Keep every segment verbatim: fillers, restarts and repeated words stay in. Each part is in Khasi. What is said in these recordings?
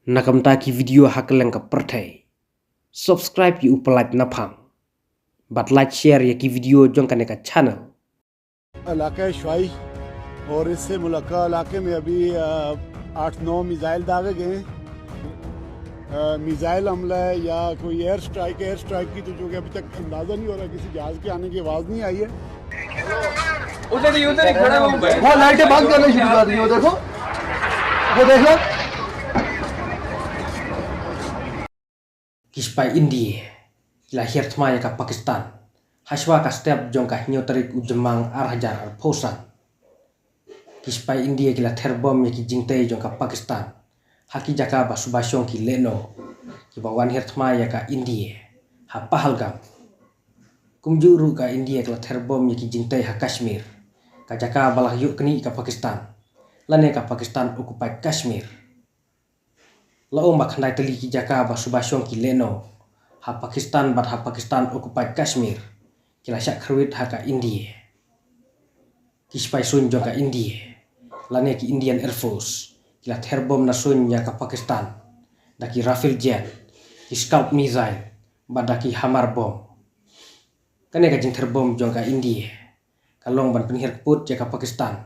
Na ka bynta ki video ha kylleng ka pyrthei, subscribe ïa u Palat Naphang bad like share ïa ki video jong kane ka channel. इलाका है श्वाई और इससे मुलक्का इलाके में अभी अ, आठ नौ मिसाइल दागे गए हैं। अ, मिसाइल हमला है या कोई एयर स्ट्राइक, एयर स्ट्राइक की तो चूंकि अभी तक अंदाजा नहीं हो रहा, किसी जहाज के आने की आवाज नहीं आई है। उधर ही उधर ही खड़ा हूँ भाई। वो लाइटें बंद करनी शुरू कर दी, वो देखो, वो देख लो। Ki spy India ki la hiar thma ïa ka Pakistan hashwa ka step jong ka hynñiew tarik u Jymmang ar hajar arphew san. Ki spy India ki la ther bom ïa ki jingtei jong ka Pakistan ha ki jaka ba suba shong ki lehnoh kiba wan hiar thma ïa ka India ha Pahalgam. Kumjuh ruh ka India ka la ther bom ïa ki jingtei ha Kashmir, ka jaka ba la ïoh knieh ka Pakistan lane ka Pakistan occupied Kashmir. La ong ba khyndai tylli ki jaka ba suba shong ki lehnoh ha Pakistan bad ha Pakistan occupied Kashmir ki la shah kyrwit ha ka India. Ki spy suiñ jong ka India lane ki Indian Air Force ki la ther bom na suiñ ïa ka Pakistan da ki Rafale jet, ki Scalp missile bad da ki Hammer bom. Kane ka jingther bom jong ka India ka long ban pynhiar kput ïa ka Pakistan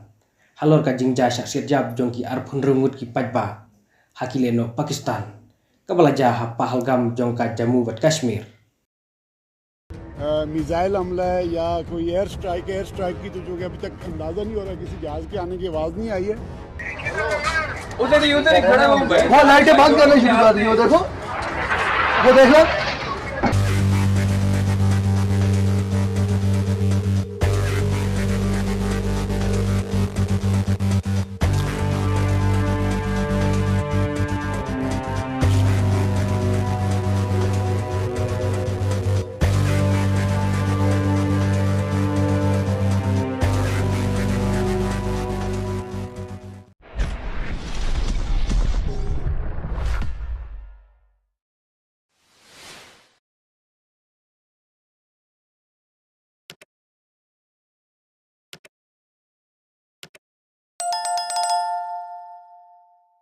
halor ka jingjia shah siat jop jong ki arphew hynriew ngut ki paidbah ha ki lehnoh Pakistan kaba la jia ha Pahalgam jong ka Jammu bad Kashmir. अ, मिसाइल हमला है या कोई एयर स्ट्राइक, एयर स्ट्राइक की तो चूंकि अभी तक अंदाजा नहीं हो रहा, किसी जहाज के आने की आवाज नहीं आई है। उधर ही उधर ही खड़ा हूँ भाई। वो लाइटें बंद करनी शुरू कर दी, वो देखो, वो देख लो।